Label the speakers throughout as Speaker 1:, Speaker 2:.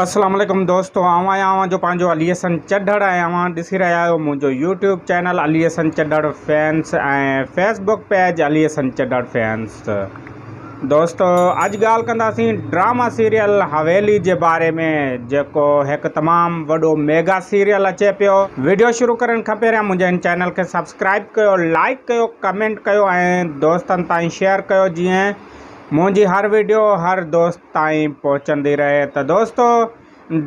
Speaker 1: السلام عليڪم دوستو آئون آهيان اوهان جو پنهنجو علي حسن چڍڙ ۽ اوهان ڏسي رهيا آهيو منهنجو YouTube channel Ali Hassan Chadhar fans ۽ Facebook page Ali Hassan Chadhar fans دوستو اڄ ڳالهه ڪنداسين ڊراما سيريل حويلي جي باري ۾ جيڪو هڪ تمام وڏو ميگا سيريل اچي پيو ويڊيو شروع ڪرڻ کان پهريان منهنجي هن چينل کي سبسڪرائب ڪيو لائڪ ڪيو ڪمينٽ ڪيو ۽ دوستن تائين شيئر ڪيو جيئن منهنجي هر ويڊيو هر دوست تائين پهچندي رهي ته دوستو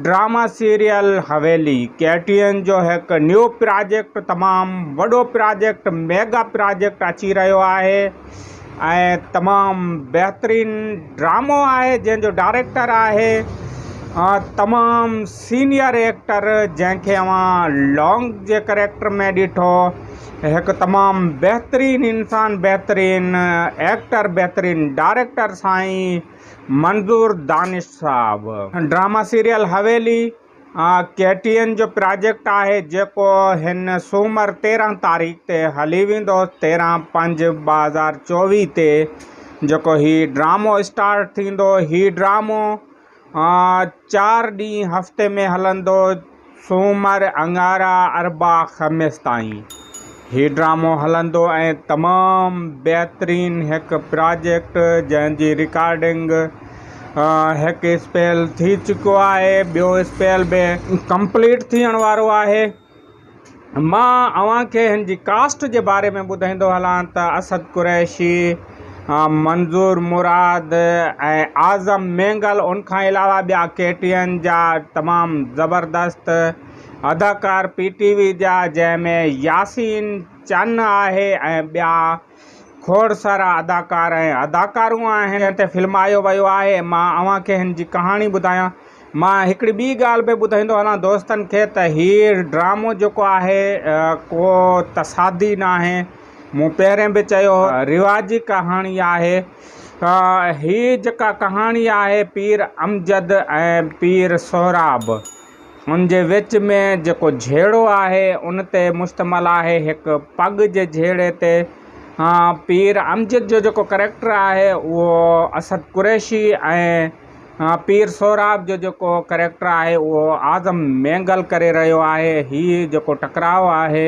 Speaker 1: drama serial Haveli K T N جو هڪ نيو پراجيڪٽ تمام وڏو پراجيڪٽ ميگا پراجيڪٽ اچي رهيو آهي ۽ تمام بهترين ڊرامو آهي جنهن جو ڊائريڪٽر آهي تمام سينيئر ايڪٽر جنهن کي اوهان لانگ جي ڪريڪٽر ۾ ڏٺو هڪ تمام بهترين انسان بهترين ايڪٽر بهترين ڊائريڪٽر سائين منظور دانش صاحب. Drama serial Haveli K T N جو پراجيڪٽ آهي جيڪو هن سومر 13 تاريخ تي هلي ويندو 13/5/2024 تي جيڪو هي ڊرامو اسٽارٽ ٿيندو هي ڊرامو چار ڏينهن هفتي ۾ هلندو، سومر، اڱارا، اربع، خميس تائين هي ڊرامو هلندو ۽ تمام بهترين هڪ پراجيڪٽ جنهن جي رڪارڊنگ هڪ اسپيل ٿي چڪو آهي ٻيو اسپيل به ڪمپليٽ ٿيڻ وارو آهي. مان اوهان کي هن جي ڪاسٽ جي باري ۾ ٻڌائيندو هلان ته اسد قريشي، منظور مراد ۽ اعظم مينگل ان کان علاوه ٻيا ڪي ٽي اين جا تمام زبردست اداڪار پي ٽي وي جا جنهن ۾ ياسين چن آهي ۽ ٻيا کوڙ سارا اداڪار ۽ اداڪارون آهن جنهن تي فلمايو ويو آهي مان اوهان کي هن جي ڪهاڻي ٻڌايان مان هڪڙي ٻي ڳالهه به ٻڌائيندو هلان دوستن کي ته هي ڊرامو جيڪو آهي ڪو تصادي ناهي مون پهرين به چيو هو رواجي ڪهاڻي آهي هي جيڪا ڪهاڻي آهي پير امجد ۽ پير سهراب ان جي وچ ۾ جيڪو جهيڙو آهي ان تي مشتمل آهي هڪ پڳ جي جهيڙي تي پير امجد جو جيڪو ڪريڪٽر آهي اهو اسد قريشي ۽ پير سهراب جو جيڪو ڪريڪٽر آهي اهو اعظم مينگل ڪري رهيو آهي هي جيڪو ٽڪراء آهي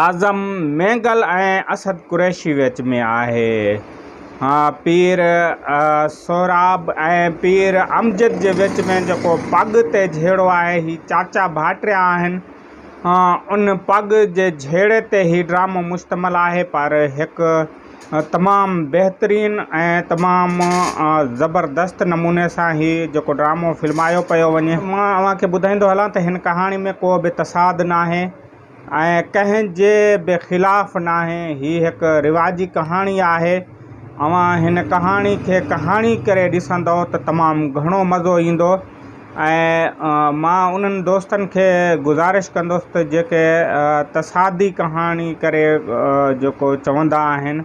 Speaker 1: اعظم مينگل ۽ اسد قريشي وچ ۾ آهي. پير سهراب ۽ پير امجد جي وچ ۾ جيڪو پڳ تي جهيڙو آهي هي چاچا ڀائٽيا آهن ان پڳ جي جهيڙي تي هي ڊرامو مشتمل آهي پر هڪ تمام بهترين ۽ تمام زبردست نموني سان هي جيڪو ڊرامو فلمايو پيو وڃي. مان اوهان کي ٻڌائيندو هلان ته هن ڪهاڻي ۾ ڪو به تصاد ناهي ۽ ڪنهن جي به خلاف ناهي هي هڪ رواجي ڪهاڻي آهي اوهان هن ڪهاڻي کي ڪهاڻي ڪري ڏسندؤ ته تمام گهڻو مزو ايندو. ۽ مان انهن دوستن کي گذارش ڪندس ته جيڪي تصادي ڪهاڻي ڪري جيڪو چوندا آهن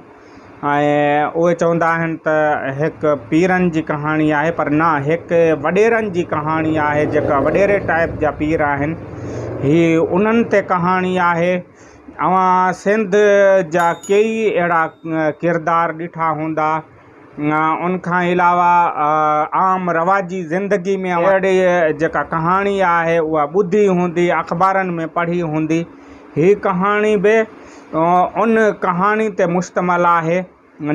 Speaker 1: ۽ اهي چوندا آهن ته هڪ پيرن جي ڪهاڻي آهي پر نه هڪ وڏيرن جي ڪهاڻي آهي جيڪا وڏيري ٽائپ جا پير آهن هي انهن تي ڪهاڻي آهي اوهان سنڌ جا ڪيئي اهڙا ڪردار ڏٺا هوندا ان کان علاوه عام رواجي زندگي ۾ اهڙي جيڪا ڪهاڻي آهي اها ٻڌي هوندي اخبارن ۾ پڙهي هوندي هي ڪهاڻي به ان ڪهاڻي تي مشتمل آهي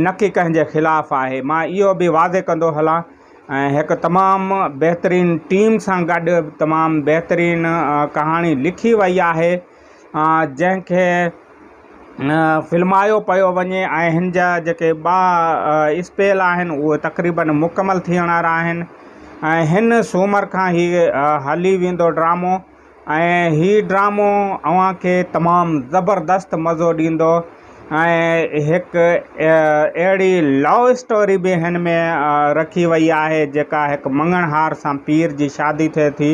Speaker 1: نه ڪي ڪنهن جي خلاف آهي مان اهو به واضح ڪندو هلان ۽ هڪ تمام بهترين ٽيم سان گڏ تمام بهترين ڪهاڻي لکي وئي آهي جنهن کي فلمايو پيو وڃي ۽ هن جا جيڪي ٻه اسپيل آهن اهي تقريبن مڪمل ٿيڻ وارا آهن ۽ هن سومر کان هي هلي ويندو ڊرامو ۽ هي ڊرامو اوهان کي تمام زبردست مزو ڏيندو ۽ هڪ اهڙي لو اسٽوري به هن ۾ رکي وئي آهي جيڪا هڪ مڱڻهار سان پير جي شادي ٿئي ٿي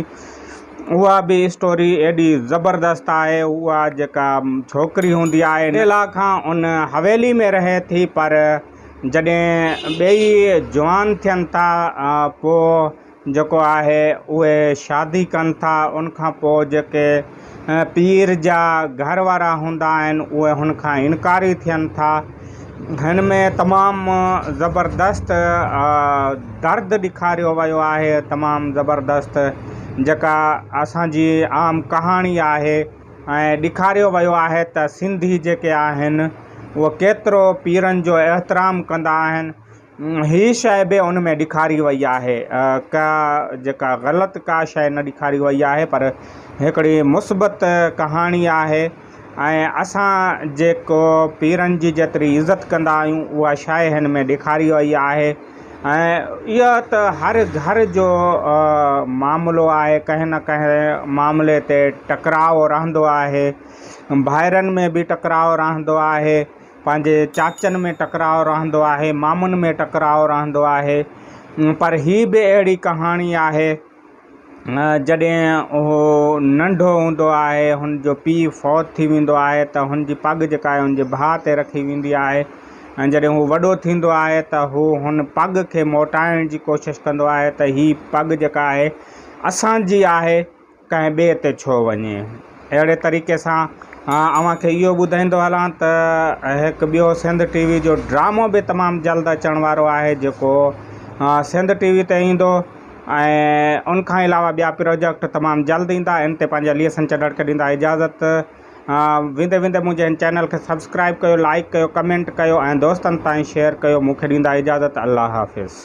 Speaker 1: اها به اسٽوري ايڏي زبردست آهي اها جيڪا ڇوڪري هوندي آهي نيلا کان ان حويلي ۾ رهي ٿي پر جڏهن ٻئي جوان ٿين ٿا پوء جيڪو آهي اهي شادي ڪن ٿا ان کان پوء جيڪي پير جا گهر وارا هوندا آهن اهي هن کان انڪاري ٿين ٿا هن ۾ تمام زبردست درد ڏيکاريو ويو آهي تمام زبردست جيڪا اسان جي عام ڪهاڻي آهي ۽ ڏيکاريو ويو آهي ته سنڌي جيڪي آهن اهي ڪيترو پيرن جو احترام ڪندا آهن هي شيء به ان ۾ ڏيکاري وئي آهي ڪا جيڪا غلط ڪا شيء نه ڏيکاري وئي آهي پر هڪڙي مثبت ڪهاڻي آهي ۽ اسان جيڪو پيرن جي جيتري عزت ڪندا آهيون اها شيء هن ۾ ڏيکاري وئي آهي ۽ اها ته هر گهر جو معاملو آهي ڪنهن نه ڪنهن معاملي تي ٽڪراء رهندو آهي ڀائرن ۾ به ٽڪراء رهندو آهي پنهنجي چاچن ۾ ٽڪراء رهندو آهي مامن ۾ ٽڪراء رهندو آهي پر هي به اهڙي ڪهاڻي آهي جڏهن هو ننڍو هوندو آهي هن جو پيء فوت ٿي ويندو آهي ته هن جي پڳ جيڪا آهي هن جي ڀاء تي رکي ويندي آهي ۽ جڏهن هو وڏو ٿيندو آهي ته هو هن پڳ کي موٽائڻ جي ڪوشش ڪندو آهي ته هي پڳ جيڪا آهي اسان جي آهي ڪنهن ٻئي تي ڇو وڃي اهڙي طريقي سان اوهان کي اهو ٻڌائيندو هلان ته هڪ ٻيو سنڌ ٽي وي جو ڊرامو به تمام جلد اچڻ وارو آهي جيڪو سنڌ ٽي وي تي ايندو ۽ ان کان علاوه ٻيا پروجيڪٽ تمام جلد ايندا ان تي پنهنجي علي حسن چڍڙ کي ڏيندا اجازت ويندي ويندي منهنجي هن چينل کي سبسڪرائب ڪيو لائڪ ڪيو ڪمينٽ ڪيو ۽ دوستن تائين شيئر ڪيو مون کي ڏيندا اجازت الله حافظ.